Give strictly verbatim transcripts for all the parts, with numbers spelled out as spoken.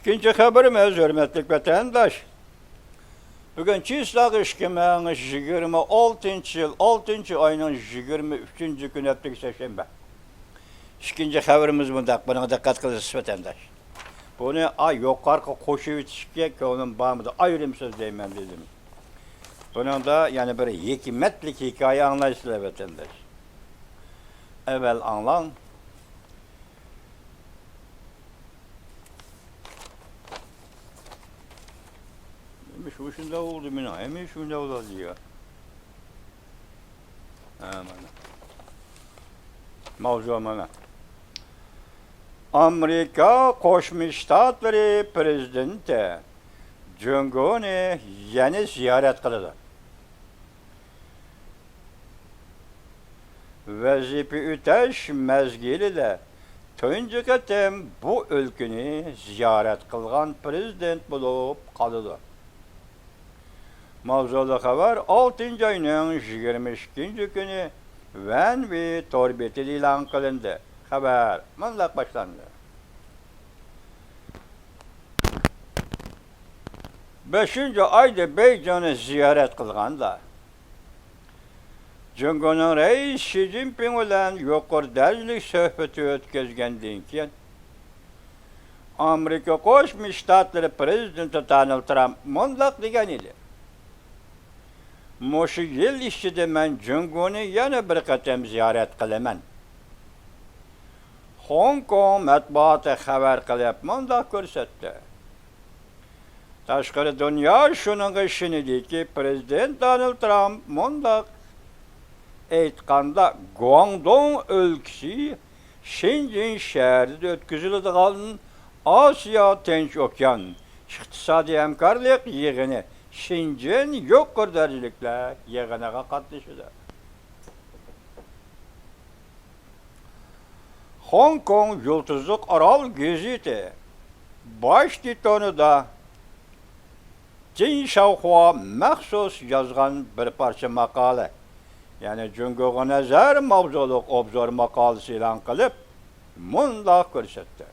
ئىككىنچى خەۋىرىمىز، ھۆرمەتلىك ۋەتەنداش. بۈگۈن چىسلاق ئىككى مىڭ يىگىرمە ئالتىنچى يىل، ئالتىنچى ئاينىڭ يىگىرمە ئۈچىنچى كۈنى، ھەپتىلىك سەشەنبە. ئىككىنچى خەۋىرىمىز مۇنداق، بۇنىڭغا دىققەت قىلىسىز، ۋەتەنداش. بۇنى، ئا، يۇقىرىقى قوشۇۋېتىشكە كۆڭلۈم بارمىدى، ئايرىم سۆزلەيمەن دېدىم. بۇنىڭدا يەنە بىر ھېكمەتلىك ھېكايە ئاڭلايسىلەر، ۋەتەنداش. ئەۋۋەل ئاڭلاڭ. ھەمىشە شۇنداق بولدى مېنىڭ، ھەمىشە شۇنداق بولىدۇ يا. ھە، مانا. ماۋزۇ مانا. ئامېرىكا قوشما شتاتلىرى پىرېزىدېنتى جۇڭگونى يەنە زىيارەت قىلىدۇ. ۋەزىپە ئۆتەش مەزگىلىدە تۇنجى قېتىم بۇ ئۆلكىنى زىيارەت قىلغان پىرېزىدېنت بولۇپ قالىدۇ. ماۋزۇلۇق خەۋەر ئالتىنچى ئاينىڭ يىگىرمە ئىككىنچى كۈنى ۋەنۋى تور بېتىدە ئېلان قىلىندى. خەۋەر مۇنداق باشلاندى. بەشىنچى ئايدا بېيجىڭنى زىيارەت قىلغاندا، جۇڭگونىڭ رەئىسى شى جىنپىڭ بىلەن يۇقىرى دەرىجىلىك سۆھبىتى ئۆتكۈزگەندىن كېيىن، ئامېرىكا قوشما شتاتلىرى پىرېزىدېنتى دونالد ترامپ مۇنداق دېگەن ئىدى: «مۇشۇ يىل ئىچىدە مەن جۇڭگونى يەنە بىر قېتىم زىيارەت قىلىمەن.» خوڭكوڭ مەتبۇئاتى خەۋەر قىلىپ مۇنداق كۆرسەتتى. تاشقىرى دۇنيا شۇنىڭغا ئىشىنىدۇكى، پىرېزىدېنت دونالد ترامپ مۇنداق ئېيتقاندا، گۇاڭدۇڭ ئۆلكىسى شېنجېن شەھىرىدە ئۆتكۈزۈلىدىغان ئاسىيا تىنچ ئوكيان ئىقتىسادىي ھەمكارلىق يىغىنى، شېنجېن يۇقىرى دەرىجىلىكلەر يىغىنىغا قاتنىشىدۇ. خوڭكوڭ يۇلتۇزلۇق ئارال گېزىتى باش تىتونىدا جىن شاۋخۇا مەخسۇس يازغان بىر پارچە ماقالە، يەنى جۇڭگوغا نەزەر ماۋزۇلۇق ئوبزور ماقالىسى ئېلان قىلىپ، مۇنداق كۆرسەتتى.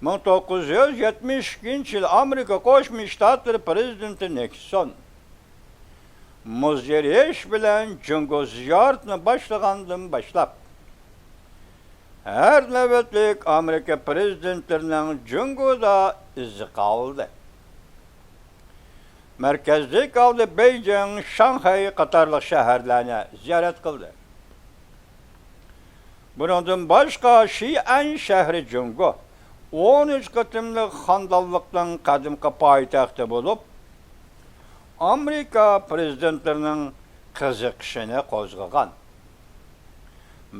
مىڭ توققۇز يۈز يەتمىش ئىككىنچى يىل ئامېرىكا قوشما شتاتلىرى پىرېزىدېنتى نىكسون مۇز ئېرىش بىلەن جۇڭگو زىيارىتىنى باشلىغاندىن باشلاپ، ھەر نۆۋەتلىك ئامېرىكا پىرېزىدېنتلىرىنىڭ جۇڭگودا ئىزى قالدى. مەركەزلىك ھالدا بېيجىڭ، شاڭخەي قاتارلىق شەھەرلەرنى زىيارەت قىلدى. بۇنىڭدىن باشقا، شىئەن شەھىرى جۇڭگو ئون ئۈچ قېتىملىق خاندانلىقنىڭ قەدىمكى پايتەختى بولۇپ، ئامېرىكا پىرېزىدېنتلىرىنىڭ قىزىقىشىنى قوزغىغان.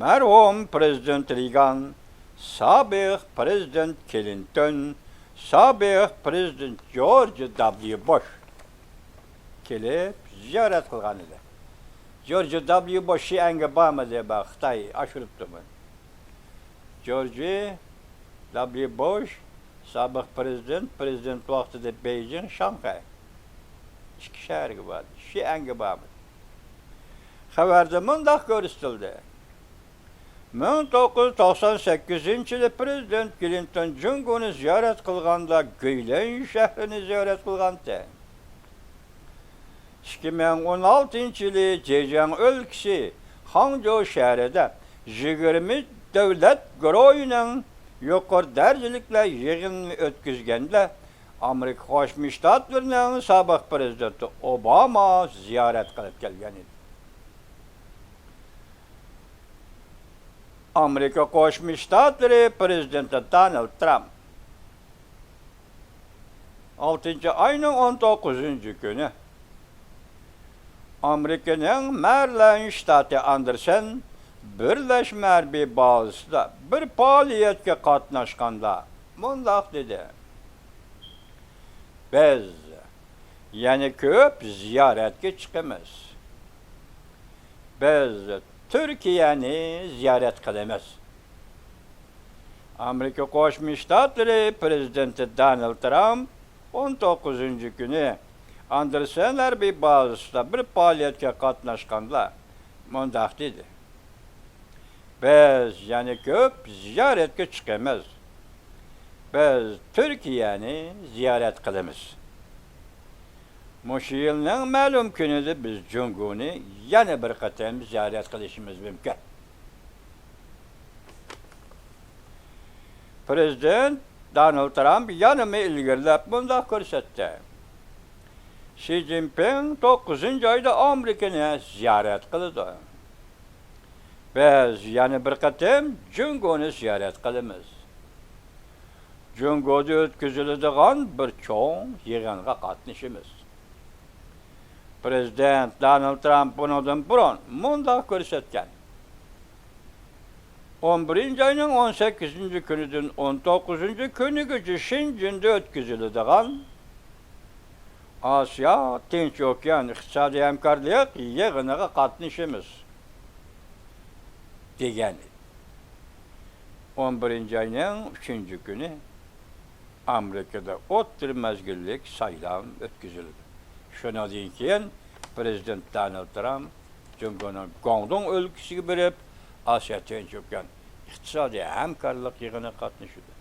مەرھۇم پىرېزىدېنت رېيگان، سابىق پىرېزىدېنت كلىنتون، سابىق پىرېزىدېنت جورج دابليۇ بوش كېلىپ زىيارەت قىلغان ئىدى. جورج دابليۇ بوش شىئەنگە بارمىدى، بار، خىتاي ئاشۇرۇپتۇ بۇنى. جورج دابليۇ بوش، سابىق پىرېزىدېنت، پىرېزىدېنت ۋاقتىدا بېيجىڭ، شاڭخەي، ئىككى شەھەرگە باردى، شىئەنگە بارمىدى. خەۋەردە مۇنداق كۆرسىتىلدى: مىڭ توققۇز يۈز توقسان سەككىزىنچى يىلى پىرېزىدېنت كلىنتون جۇڭگونى زىيارەت قىلغاندا، گۇيلېن شەھىرىنى زىيارەت قىلغانتى. ئىككى مىڭ ئون ئالتىنچى يىلى جېجياڭ ئۆلكىسى خاڭجۇ شەھىرىدە يىگىرمە دۆلەت گۇرۇھىنىڭ يۇقىرى دەرىجىلىكلەر يىغىنىنى ئۆتكۈزگەندە، ئامېرىكا قوشما شتاتلىرىنىڭ سابىق پىرېزىدېنتى ئوباما زىيارەت قىلىپ كەلگەن ئىدى. ئامېرىكا قوشما شتاتلىرى پىرېزىدېنتى دونالد ترامپ ئالتىنچى ئاينىڭ ئون توققۇزىنچى كۈنى ئامېرىكىنىڭ مەرىلەند شتاتى ئاندېرسېن بىرلەشمە ھەربىي بازىسىدا بىر پائالىيەتكە قاتناشقاندا مۇنداق دېدى: «بىز يەنە كۆپ زىيارەتكە چىقىمىز. بىز تۈركىيەنى زىيارەت قىلىمىز.» ئامېرىكا قوشما شتاتلىرى پىرېزىدېنتى دونالد ترامپ ئون توققۇزىنچى كۈنى ئاندېرسېن ھەربىي بازىسىدا بىر پائالىيەتكە قاتناشقاندا مۇنداق دېدى: «بىز يەنە كۆپ زىيارەتكە چىقىمىز. بىز تۈركىيەنى زىيارەت قىلىمىز. مۇشۇ يىلنىڭ مەلۇم كۈنىدە بىز جۇڭگونى يەنە بىر قېتىم زىيارەت قىلىشىمىز مۇمكىن. پىرېزىدېنت دونالد ترامپ يەنىمۇ ئىلگىرىلەپ مۇنداق كۆرسەتتى: شى جىنپىڭ توققۇزىنچى ئايدا ئامېرىكىنى زىيارەت قىلىدۇ. بىز يەنە بىر قېتىم جۇڭگونى زىيارەت قىلىمىز. جۇڭگودا ئۆتكۈزۈلىدىغان بىر چوڭ يىغىنغا قاتنىشىمىز. پىرېزىدېنت دونالد ترامپ بۇنىڭدىن بۇرۇن مۇنداق كۆرسەتكەن: ئون بىرىنچى ئاينىڭ ئون سەككىزىنچى كۈنىدىن ئون توققۇزىنچى كۈنىگىچە شېنجېندا ئۆتكۈزۈلىدىغان ئاسىيا تىنچ ئوكيان ئىقتىسادىي ھەمكارلىق يىغىنىغا قاتنىشىمىز، دېگەن ئىدى. ئون بىرىنچى ئاينىڭ ئۈچىنچى كۈنى ئامېرىكىدا ئوتتۇرا مەزگىللىك سايلام ئۆتكۈزۈلىدۇ. شۇنىڭدىن كېيىن پىرېزىدېنت دونالد ترامپ جۇڭگونىڭ گۇاڭدۇڭ ئۆلكىسىگە بېرىپ، ئاسىيا تىنچ ئوكيان ئىقتىسادىي ھەمكارلىق يىغىنىغا قاتنىشىدۇ.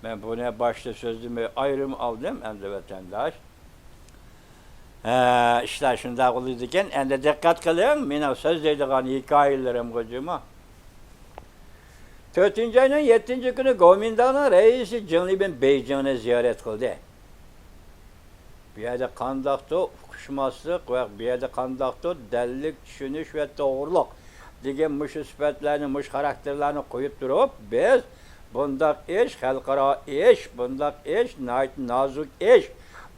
مەن بۇنى باشتا سۆزلىمەي ئايرىم ئالدىم، ئەمدى ۋەتەنداش، ھە، ئىشلار شۇنداق بولىدىكەن. ئەمدى دىققەت قىلىڭ، مېنىڭ سۆزلەيدىغان ھېكايىلىرىمغا جۇمۇ. تۆتىنچى ئاينىڭ يەتتىنچى كۈنى گومىنداڭنىڭ رەئىسى جېڭ لىۋېن بېيجىڭنى زىيارەت قىلدى. بۇ يەردە قانداقتۇر ئۇقۇشماسلىق ۋە بۇ يەردە قانداقتۇر دەللىك چۈشىنىش ۋە توغرىلىق دېگەن مۇشۇ سۈپەتلەرنى، مۇشۇ خاراكتېرلارنى قويۇپ تۇرۇپ، بىز بۇنداق ئىش خەلقئارا ئىش، بۇنداق ئىش ناھايىتى نازۇك ئىش.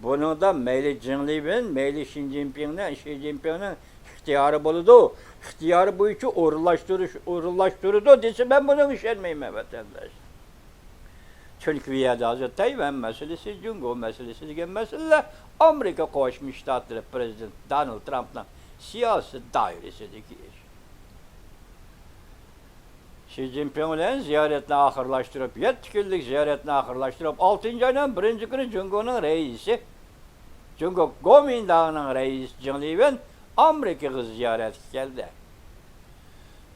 بۇنىڭدا مەيلى جېڭ لىۋېن، مەيلى شى جىنپىڭنىڭ، شى جىنپىڭنىڭ ئىختىيارى بولىدۇ. ئىختىيارى بويىچە ئورۇنلاشتۇرۇش، ئورۇنلاشتۇرىدۇ دېسە، مەن بۇنىڭغا ئىشەنمەيمەن، ۋەتەنداش. چۈنكى بۇ يەردە ھازىر تەيۋەن مەسىلىسى، جۇڭگو مەسىلىسى دېگەن مەسىلىلەر ئامېرىكا قوشما شتاتلىرى پىرېزىدېنتى دونالد ترامپنىڭ سىياسىي دائىرىسىدىكى ئىش. شى جىنپىڭ بىلەن زىيارەتنى ئاخىرلاشتۇرۇپ، يەتتە كۈنلۈك زىيارەتنى ئاخىرلاشتۇرۇپ، ئالتىنچى ئاينىڭ بىرىنچى كۈنى جۇڭگونىڭ رەئىسى، جۇڭگو گومىنداڭنىڭ رەئىسى جېڭ لىۋېن ئامېرىكىغا زىيارەتكە كەلدى.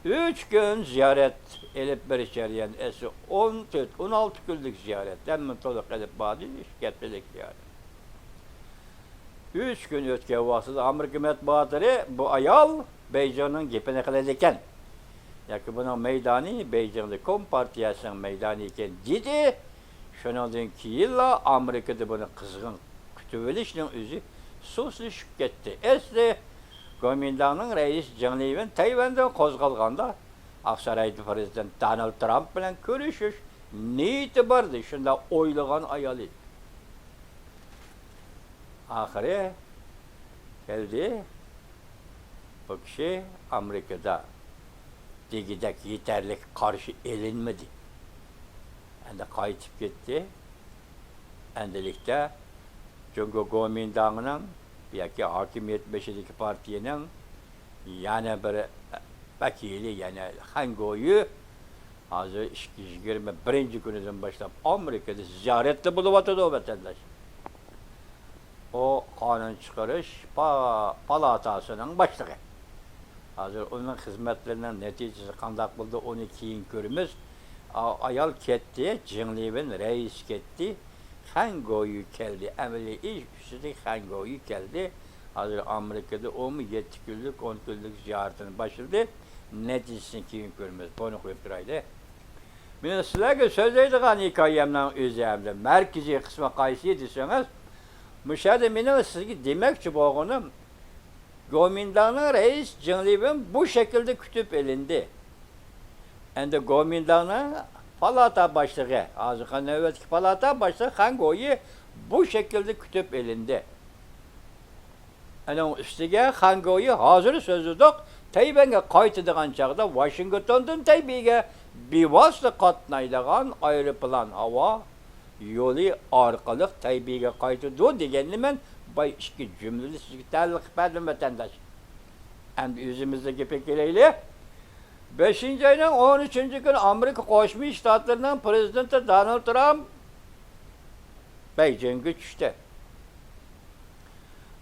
ئۈچ كۈن زىيارەت ئېلىپ بېرىش جەريانى، ئەسلى ئون تۆت، ئون ئالتە كۈنلۈك زىيارەت، ھەممىنى تولۇق ئېلىپ باردى، ئۈچ ھەپتىلىك زىيارەت. ئۈچ كۈن ئۆتكەن ۋاقتىدا ئامېرىكا مەتبۇئاتلىرى بۇ ئايال بېيجىڭنىڭ گېپىنى قىلىدىكەن ياكى بۇنىڭ مەيدانى بېيجىڭدا كومپارتىيەسىنىڭ مەيدانى ئىكەن، دېدى. شۇنىڭدىن كېيىنلا ئامېرىكىدا بۇنى قىزغىن كۈتۈۋېلىشنىڭ ئۆزى سۇسلىشىپ كەتتى. ئەسلى گومىنداڭنىڭ رەئىسى جېڭ لىۋېن تەيۋەندىن قوزغالغاندا، ئاقسارايدا پىرېزىدېنت دونالد ترامپ بىلەن كۆرۈشۈش نىيىتى بار ئىدى، شۇنداق ئويلىغان ئايال ئىدى. ئاخىرى كەلدى. بۇ كىشى ئامېرىكىدا دېگۈدەك يېتەرلىك قارشى ئېلىنمىدى. ئەمدى قايتىپ كەتتى. ئەمدىلىكتە جۇڭگو گومىنداڭىنىڭ ياكى ھاكىمىيەت بېشىدىكى پارتىيىنىڭ يەنە بىر ۋەكىلى، يەنى خەن گويۈ ھازىر ئىككى يۈز يىگىرمە بىرىنچى كۈنىدىن باشلاپ ئامېرىكىدا زىيارەتتە بولۇۋاتىدۇ، ۋەتەنداش. ئۇ قانۇن چىقىرىش پا-، پالاتاسىنىڭ باشلىقى. ھازىر ئۇنىڭ خىزمەتلىرىنىڭ نەتىجىسى قانداق بولىدۇ، ئۇنى كېيىن كۆرىمىز. ئا-، ئايال كەتتى، جېڭ لىۋېن رەئىس كەتتى، خەن گويۈ كەلدى. ئەمەلىي ئىش ئۈستىدىكى خەن گويۈ كەلدى. ھازىر ئامېرىكىدا ئۇمۇ يەتتە كۈنلۈك، ئون كۈنلۈك زىيارىتىنى باشلىدى. نەتىجىسىنى كېيىن كۆرىمىز. بۇنى قويۇپ تۇرايلى. مېنىڭ سىلەرگە سۆزلەيدىغان ھېكايەمنىڭ ئۆزى ھەمدە مەركىزىي قىسمى قايسى دېسىڭىز، مۇشۇ يەردە مېنىڭ سىزگە دېمەكچى بولغىنىم، گومىنداڭنىڭ رەئىسى جېڭ لىۋېن بۇ شەكىلدە كۈتۈپ ئېلىندى. ئەمدى گومىنداڭنىڭ پالاتا باشلىقى، ھازىرقى نۆۋەتتىكى پالاتا باشلىقى خەن گويى بۇ شەكىلدە كۈتۈپ ئېلىندى. ئۇنىڭ ئۈستىگە خەن گويى ھازىر سۆزلىدۇق، تەيۋەنگە قايتىدىغان چاغدا ۋاشىنگتوندىن تەيبېيگە بىۋاسىتە قاتنايدىغان ئايروپىلان ھاۋا يولى ئارقىلىق تەيبېيگە قايتىدۇ دېگەننى مەن باي ئىككى جۈملىنى سىزگە تەئەللۇق قىلىپ بەردىم، ۋەتەنداش. ئەمدى ئۆزىمىزنىڭ گېپىگە كېلەيلى. بەشىنچى ئاينىڭ ئون ئۈچىنچى كۈنى ئامېرىكا قوشما شتاتلىرىنىڭ پىرېزىدېنتى دونالد ترامپ بېيجىڭغا چۈشتى.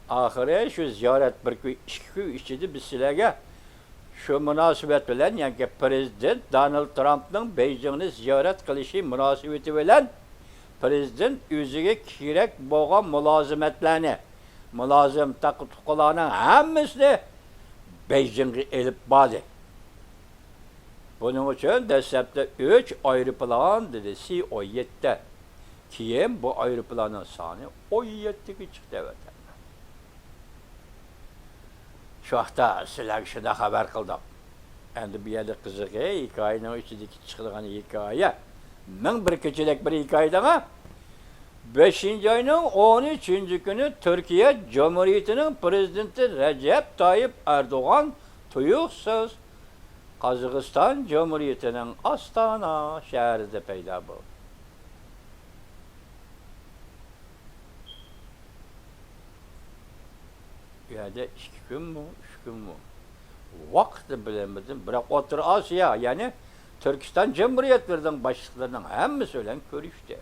ئاخىرى شۇ زىيارەت بىر كۈن، ئىككى كۈن ئىچىدە بىز سىلەرگە شۇ مۇناسىۋەت بىلەن، يەنى پىرېزىدېنت دونالد ترامپنىڭ بېيجىڭنى زىيارەت قىلىشى مۇناسىۋىتى بىلەن، پىرېزىدېنت ئۆزىگە كېرەك بولغان مۇلازىمەتلەرنى، مۇلازىم تاقا-تۇقىلارنىڭ ھەممىسىنى بېيجىڭغا ئېلىپ باردى. بۇنىڭ ئۈچۈن دەسلەپتە ئۈچ ئايروپىلان، دېدى، سى ئون يەتتە. كېيىن بۇ ئايروپىلاننىڭ سانى ئون يەتتىگە چىقتى، ۋەتەندە. شۇ ھەقتە سىلەرگە شۇنداق خەۋەر قىلدۇق. ئەمدى بۇ يەردە قىزىقى، ھېكايىنىڭ ئىچىدىكى چىقىدىغان ھېكايە. مىڭ بىر كېچىلىك بىر ھېكايە دەڭە. بەشىنچى ئاينىڭ ئون ئۈچىنچى كۈنى تۈركىيە جۇمھۇرىيىتىنىڭ پىرېزىدېنتى رەجەپ تايىپ ئەردوغان تۇيۇقسىز قازاقىستان جۇمھۇرىيىتىنىڭ ئاستانا شەھىرىدە پەيدا بولدى. ئۇ يەردە ئىككى كۈنمۇ، ئۈچ كۈنمۇ ۋاقىتنى بىلەلمىدىم. بىراق ئوتتۇرا ئاسىيا، يەنى تۈركىستان جۇمھۇرىيەتلىرىنىڭ باشلىقلىرىنىڭ ھەممىسى بىلەن كۆرۈشتى.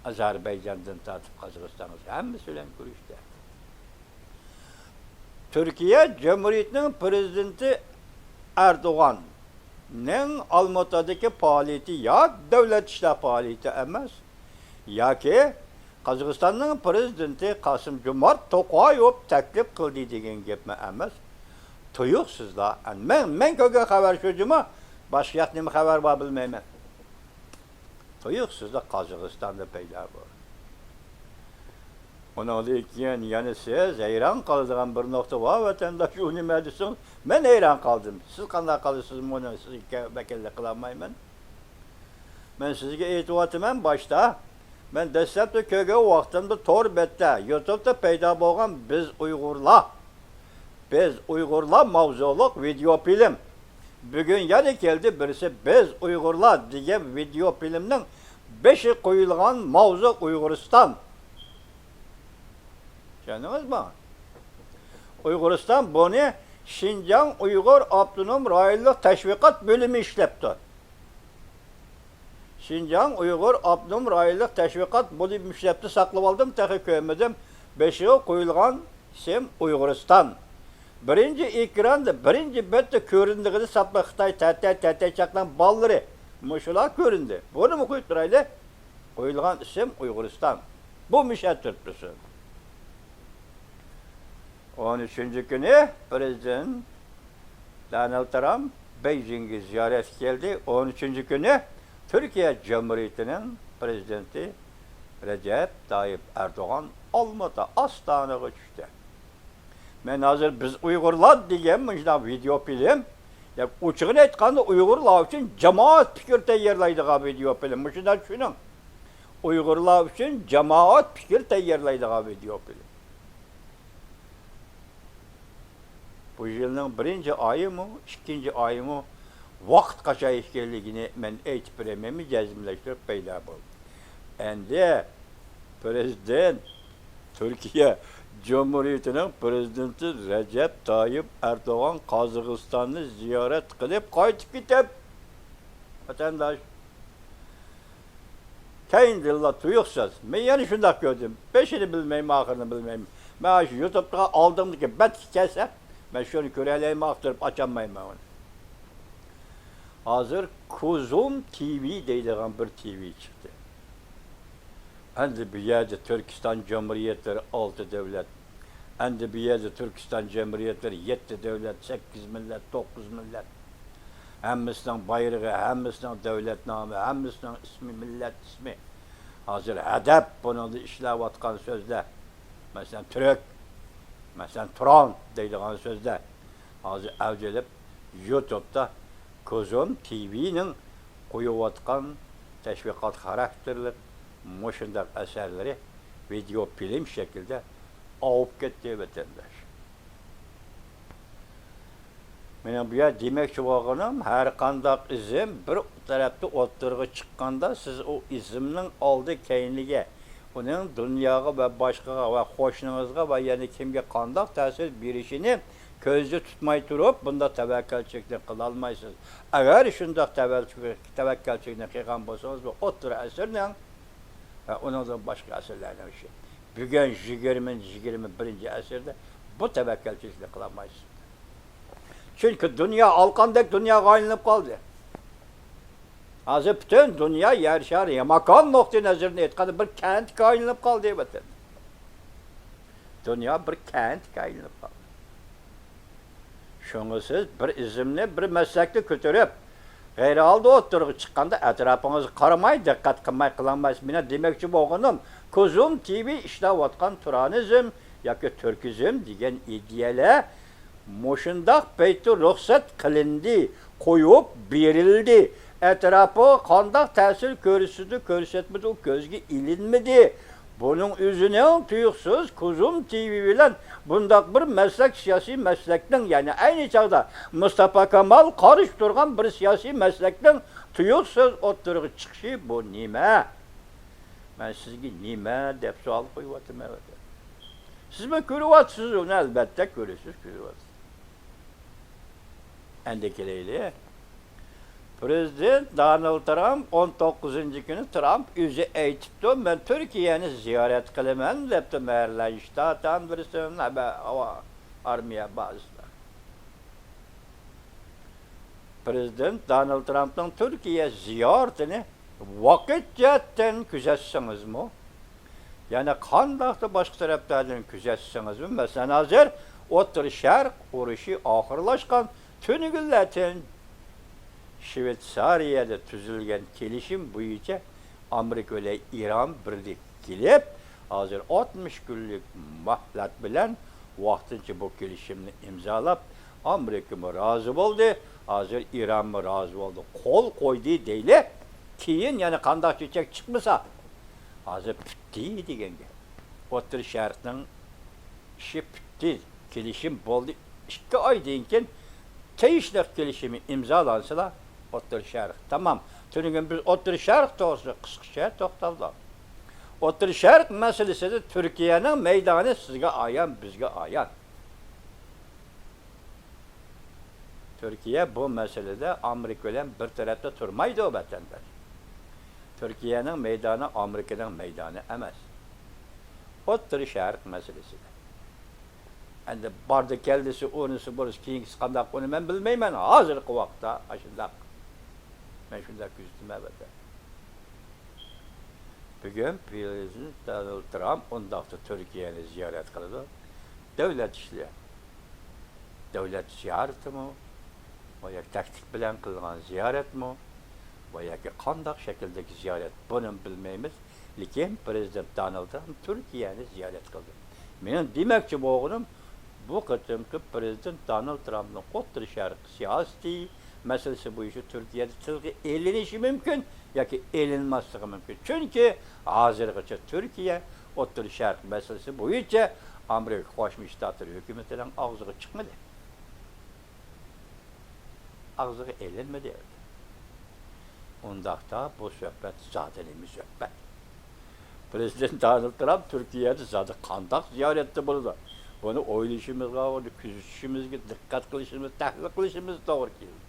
ئازەربەيجاندىن تارتىپ قازاقىستانغىچە ھەممىسى بىلەن كۆرۈشتى. تۈركىيە جۇمھۇرىيىتىنىڭ پىرېزىدېنتى ئەردوغاننىڭ ئالمۇتادىكى پائالىيىتى يا دۆلەت ئىشلار پائالىيىتى ئەمەس، ياكى قازاقىستاننىڭ پىرېزىدېنتى قاسىم جومارت توقايېۋ تەكلىپ قىلدى دېگەن گەپمۇ ئەمەس. تۇيۇقسىزلا، مەن، مەن كۆرگەن خەۋەر شۇ جۇمۇ، باشقا ياقتا نېمە خەۋەر بار بىلمەيمەن. تۇيۇقسىزلا قازاقىستاندا پەيدا بولدى. ئۇنىڭدىن كېيىن يەنە سىز ھەيران قالىدىغان بىر نۇقتا بار، ۋەتەنداش، ئۇ نېمە دېسىڭىز، مەن ھەيران قالدىم. سىز قانداق قالىسىز، بۇنى سىزگە ۋەكىللىك قىلالمايمەن. مەن سىزگە ئېيتىۋاتىمەن باشتا، مەن دەسلەپتە كۆرگەن ۋاقتىمدا تور بەتتە، يۇتۇبتا پەيدا بولغان بىز ئۇيغۇرلار، بىز ئۇيغۇرلار ماۋزۇلۇق ۋىدېئو فىلىم. بۈگۈن يەنە كەلدى بىرسى، بىز ئۇيغۇرلار دېگەن ۋىدېئو فىلىمنىڭ بېشى قويۇلغان ماۋزۇ ئۇيغۇرىستان. چۈشەندىڭىزمۇ؟ ئۇيغۇرىستان بۇنى شىنجاڭ ئۇيغۇر ئاپتونوم رايونلۇق تەشۋىقات بۆلۈمى ئىشلەپتۇ. شىنجاڭ ئۇيغۇر ئاپتونوم رايونلۇق تەشۋىقات بۆلۈمى ئىشلەپتۇ، ساقلىۋالدىم، تېخى كۆرمىدىم. بېشىغا قويۇلغان ئىسىم ئۇيغۇرىستان. بىرىنچى ئېكراندا، بىرىنچى بەتتە كۆرۈنىدىغىنى ساپلا خىتاي تەتەي، تەتەي چاقنىڭ بالىلىرى. مۇشۇلار كۆرۈندى. بۇنىمۇ قويۇپ تۇرايلى. قويۇلغان ئىسىم ئۇيغۇرىستان. بۇ مۇشۇ تۇرۇپتۇ. ئون ئۈچىنچى كۈنى پىرېزىدېنت دونالد ترامپ بېيجىڭگە زىيارەتكە كەلدى. ئون ئۈچىنچى كۈنى تۈركىيە جۇمھۇرىيىتىنىڭ پىرېزىدېنتى رەجەپ تايىپ ئەردوغان ئالمۇتا ئاستانىغا چۈشتى. مەن ھازىر بىز ئۇيغۇرلار دېگەن مۇشۇنداق ۋىدېئو فىلىم، يا ئوچۇقىنى ئېيتقاندا، ئۇيغۇرلار ئۈچۈن جامائەت پىكىر تەييارلايدىغان ۋىدېئو فىلىم. مۇشۇنداق چۈشىنىڭ. ئۇيغۇرلار ئۈچۈن جامائەت پىكىر تەييارلايدىغان ۋىدېئو فىلىم. بۇ يىلنىڭ بىرىنچى ئايىمۇ، ئىككىنچى ئايىمۇ، ۋاقىت قاچان ئىكەنلىكىنى مەن ئېيتىپ بېرەلمەيمەن، جەزملەشتۈرۈپ پەيدا بولدى. ئەمدى پىرېزىدېنت، تۈركىيە جۇمھۇرىيىتىنىڭ پىرېزىدېنتى رەجەپ تايىپ ئەردوغان قازاقىستاننى زىيارەت قىلىپ قايتىپ كېتىپ، ۋەتەنداش، كەينىدىنلا تۇيۇقسىز، مەن يەنە شۇنداق كۆردۈم. بېشىنى بىلمەيمەن، ئاخىرىنى بىلمەيمەن. مەن شۇ يۇتۇبتىغا ئالدىمدىكى بەتكە كەلسە، مەن شۇنى كۆرەلەيمەن، ئاختۇرۇپ ئاچالمايمەن ئۇنى. ھازىر كوزۇم تىۋى دەيدىغان بىر تىۋى چىقتى. ئەمدى بۇ يەردە تۈركىستان جۇمھۇرىيەتلىرى ئالتە دۆلەت، ئەمدى بۇ يەردە تۈركىستان جۇمھۇرىيەتلىرى يەتتە دۆلەت، سەككىز مىللەت، توققۇز مىللەت. ھەممىسىنىڭ بايرىقى، ھەممىسىنىڭ دۆلەت نامى، ھەممىسىنىڭ ئىسمى، مىللەت ئىسمى. ھازىر ھەدەپ بۇنىڭدا ئىشلەۋاتقان سۆزلەر، مەسىلەن، تۈرك، مەسىلەن، تۇران دەيدىغان سۆزلەر ھازىر ئەۋج ئېلىپ، يۇتۇبتا كوزۇم تىۋىنىڭ قويۇۋاتقان تەشۋىقات خاراكتېرلىق مۇشۇنداق ئەسەرلىرى ۋىدېئو فىلىم شەكلىدە ئاۋۇپ كەتتى، ۋەتەنداش. مېنىڭ بۇ يەردە دېمەكچى بولغىنىم، ھەر قانداق ئىزىم بىر تەرەپتە ئوتتۇرىغا چىققاندا، سىز ئۇ ئىزىمنىڭ ئالدى كەينىگە، ئۇنىڭ دۇنياغا ۋە باشقىغا ۋە قوشنىڭىزغا ۋە يەنە كىمگە قانداق تەسىر بېرىشىنى كۆزدە تۇتماي تۇرۇپ، بۇنداق تەۋەككەلچىلىكنى قىلالمايسىز. ئەگەر شۇنداق تەۋەل-، تەۋەككەلچىلىكنى قىلغان بولسىڭىز، بۇ ئوتتۇرا ئەسىرنىڭ ۋە ئۇنىڭدىن باشقا ئەسىرلەرنىڭ ئىشى. بۈگۈن يىگىرمىنچى، يىگىرمە بىرىنچى ئەسىردە بۇ تەۋەككەلچىلىكنى قىلالمايسىز. چۈنكى دۇنيا ئالقاندەك دۇنياغا ئايلىنىپ قالدى. ھازىر پۈتۈن دۇنيا يەر شارى، يا ماكان نۇقتىئى نەزىرىدىن ئېيتقاندا، بىر كەنتكە ئايلىنىپ قالدى ۋەتەن. دۇنيا بىر كەنتكە ئايلىنىپ قالدى. شۇڭا سىز بىر ئىزىمنى، بىر مەسلەكنى كۆتۈرۈپ، غەيرىي ھالدا ئوتتۇرىغا چىققاندا، ئەتراپىڭىزغا قارىماي، دىققەت قىلماي قىلالمايسىز. مېنىڭ دېمەكچى بولغىنىم، كوزۇم تىۋى ئىشلەۋاتقان تۇرانىزم ياكى تۈركىزم دېگەن ئىدىيەلەر مۇشۇنداق پەيتتە رۇخسەت قىلىندى، قويۇپ بېرىلدى. ئەتراپىغا قانداق تەسىر كۆرسىتىدۇ، كۆرسەتمىدى، ئۇ كۆزگە ئىلىنمىدى. بۇنىڭ ئۆزىنىڭ تۇيۇقسىز كوزۇم تىۋى بىلەن بۇنداق بىر مەسلەك، سىياسىي مەسلەكنىڭ، يەنى ئەينى چاغدا مۇستاپا كامال قارشى تۇرغان بىر سىياسىي مەسلەكنىڭ تۇيۇقسىز ئوتتۇرىغا چىقىشى بۇ نېمە؟ مەن سىزگە نېمە دەپ سوئال قويۇۋاتىمەن. سىزمۇ كۆرۈۋاتىسىز ئۇنى، ئەلۋەتتە كۆرىسىز، كۆرۈۋاتىسىز. ئەندى كېلەيلى. پرېزىدېنت دونالد ترامپ، ئون توققۇزىنچى كۈنى ترامپ ئۆزى ئېيتىپتۇ، مەن تۈركىيەنى زىيارەت قىلىمەن دەپتۇ، مەرلەنشتات ئاندېرسون ھەبە ھاۋا ئارمىيە بازىسىدا. پرېزىدېنت دونالد ترامپنىڭ تۈركىيە زىيارىتىنى ۋاقىت جەھەتتىن كۆزەتسىڭىزمۇ، يەنە قانداقتۇر باشقا تەرەپلەردىن كۆزەتسىڭىزمۇ، مەسىلەن، ھازىر ئوتتۇرا شەرق ئۇرۇشى ئاخىرلاشقان تۈنۈگۈنلەردىن شۋېتسارىيەدە تۈزۈلگەن كېلىشىم بويىچە ئامېرىكا بىلەن ئىران بىردىككە كېلىپ، ھازىر ئاتمىش كۈنلۈك مۆھلەت بىلەن ۋاقتىنچە بۇ كېلىشىمنى ئىمزالاپ، ئامېرىكىمۇ رازى بولدى، ھازىر ئىرانمۇ رازى بولدى، قول قويدى دەيلى. كېيىن يەنە قانداق چۆچەك چىقمىسا، ھازىر پۈتتى دېگەن گەپ. ئوتتۇرا شەرقنىڭ ئىشى پۈتتى، كېلىشىم بولدى. ئىككى ئايدىن كېيىن تىنچلىق كېلىشىمى ئىمزالانسىلا، ئوتتۇرا شەرق تامام. تۈنۈگۈن بىز ئوتتۇرا شەرق توغرىسىدا قىسقىچە توختالدۇق. ئوتتۇرا شەرق مەسىلىسىدە تۈركىيەنىڭ مەيدانى سىزگە ئايان، بىزگە ئايان. تۈركىيە بۇ مەسىلىدە ئامېرىكا بىلەن بىر تەرەپتە تۇرمايدۇ، ۋەتەنداش. تۈركىيەنىڭ مەيدانى ئامېرىكىنىڭ مەيدانى ئەمەس. ئوتتۇرا شەرق مەسىلىسىدە. ئەندى باردى كەلدىسى، ئۇنىسى، بۇنىسى، كېيىنكىسى قانداق، ئۇنى مەن بىلمەيمەن. ھازىرقى ۋاقىتتا ئاشۇنداق. مەن شۇنداق كۆزىتىمەن، ئەلۋەتتە. بۈگۈن پرېزىدېنت دونالد ترامپ ئۇنداقتا تۈركىيەنى زىيارەت قىلىدۇ. دۆلەت ئىشلىرى. دۆلەت زىيارىتىمۇ؟ ۋە ياكى تەكلىپ بىلەن قىلغان زىيارەتمۇ؟ ۋە ياكى قانداق شەكىلدىكى زىيارەت؟ بۇنى بىلمەيمىز. لېكىن پرېزىدېنت دونالد ترامپ تۈركىيەنى زىيارەت قىلدى. مېنىڭ دېمەكچى بولغىنىم، بۇ قېتىمقى پرېزىدېنت دونالد ترامپنىڭ ئوتتۇرا شەرق سىياسىتى مەسىلىسى بويىچە تۈركىيەدە تىلغا ئېلىنىشى مۇمكىن ياكى ئېلىنماسلىقى مۇمكىن. چۈنكى ھازىرغىچە تۈركىيە ئوتتۇرا شەرق مەسىلىسى بويىچە ئامېرىكا قوشما شتاتلىرى ھۆكۈمىتىنىڭ ئاغزىغا چىقمىدى. ئاغزىغا ئېلىنمىدى. ئۇنداقتا بۇ سۆھبەت زادى نېمە سۆھبەت؟ پرېزىدېنت دونالد ترامپ تۈركىيەدە زادى قانداق زىيارەتتە بولىدۇ؟ بۇنى ئويلىشىمىزغا، بۇنى كۆزىتىشىمىزگە، دىققەت قىلىشىمىز، تەھلىل قىلىشىمىز توغرا كېلىدۇ.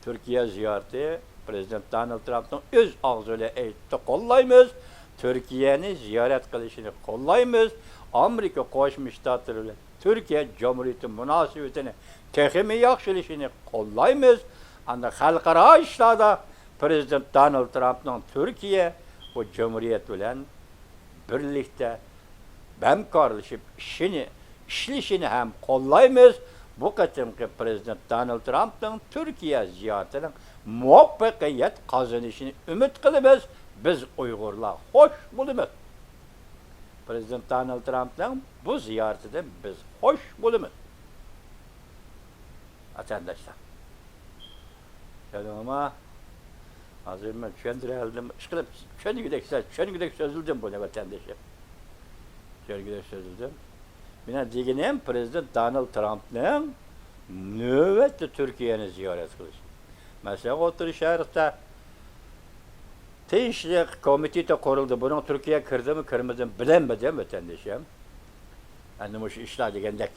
تۈركىيە زىيارىتى، پرېزىدېنت دونالد ترامپنىڭ ئۆز ئاغزى بىلەن ئېيتتى، قوللايمىز. تۈركىيەنى زىيارەت قىلىشىنى قوللايمىز. ئامېرىكا قوشما شتاتلىرى بىلەن تۈركىيە جۇمھۇرىيىتى مۇناسىۋىتىنى تېخىمۇ ياخشىلىشىنى قوللايمىز. ئەمدى خەلقئارا ئىشلاردا پرېزىدېنت دونالد ترامپنىڭ تۈركىيە بۇ جۇمھۇرىيەت بىلەن بىرلىكتە ھەمكارلىشىپ ئىشىنى، ئىشلىشىنى ھەم قوللايمىز. بۇ قېتىمقى پرېزىدېنت دونالد ترامپنىڭ تۈركىيە زىيارىتىنىڭ مۇۋەپپەقىيەت قازىنىشىنى ئۈمىد قىلىمىز. بىز ئۇيغۇرلار خوش بولىمىز. پرېزىدېنت دونالد ترامپنىڭ بۇ زىيارىتىدىن بىز خوش بولىمىز. ۋەتەنداشلار، چۈشەندىڭىزمۇ؟ ھازىر مەن چۈشەندۈرەلىدىم. ئىشقىلىپ، چۈشەنگۈدەك، چۈشەنگۈدەك سۆزلىدىم بۇنى، ۋەتەندىشىم. چۈشەنگۈدەك سۆزلىدىم. مېنىڭ دېگىنىم، پرېزىدېنت دونالد ترامپنىڭ نۆۋەتتە تۈركىيەنى زىيارەت قىلىشى. مەسىلەن، ئوتتۇرا شەرقتە تىنچلىق كومىتېتى قۇرۇلدى. بۇنىڭ تۈركىيە كىردىمۇ، كىرمىدىمۇ بىلەلمىدىم، ۋەتەندىشىم. ئەنە مۇشۇ ئىشلار دېگەندەك،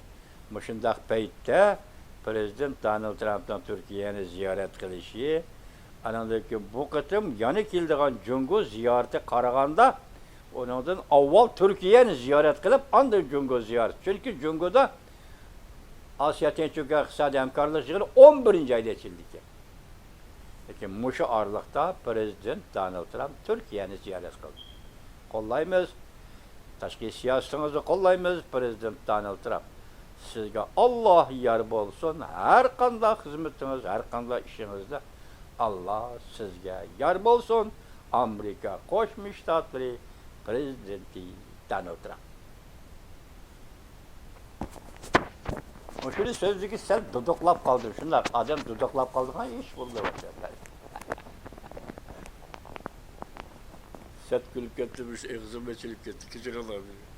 مۇشۇنداق پەيتتە پرېزىدېنت دونالد ترامپنىڭ تۈركىيەنى زىيارەت قىلىشى، ئانىڭدىن كېيىن بۇ قېتىم يەنە كېلىدىغان جۇڭگو زىيارىتى قارىغاندا، ئۇنىڭدىن ئاۋۋال تۈركىيەنى زىيارەت قىلىپ، ئاندىن جۇڭگو زىيارىتى. چۈنكى جۇڭگودا ئاسىيا تىنچ ئۆلكە ئىقتىسادىي ھەمكارلىق يىغىنى ئون بىرىنچى ئايدا ئېچىلىدىكەن. لېكىن مۇشۇ ئارىلىقتا پىرېزىدېنت دونالد ترامپ تۈركىيەنى زىيارەت قىلدى. قوللايمىز. تاشقى سىياسىتىڭىزنى قوللايمىز، پىرېزىدېنت دونالد ترامپ. سىزگە ئاللا يار بولسۇن، ھەر قانداق خىزمىتىڭىز، ھەر قانداق ئىشىڭىزدا ئاللا سىزگە يار بولسۇن. ئامېرىكا قوشما شتاتلىرى پىرېزىدېنتى دونالد ترامپ. مۇشۇنى سۆزلىگۈچى سەل دۇدۇقلاپ قالدى. شۇنداق، ئادەم دۇدۇقلاپ قالىدىغان ئىش بولدى. سەت كۈلۈپ كەتتىم، مۇشۇ ئېغىزىم ئېچىلىپ كەتتى. كەچۈرۈڭلار مېنى.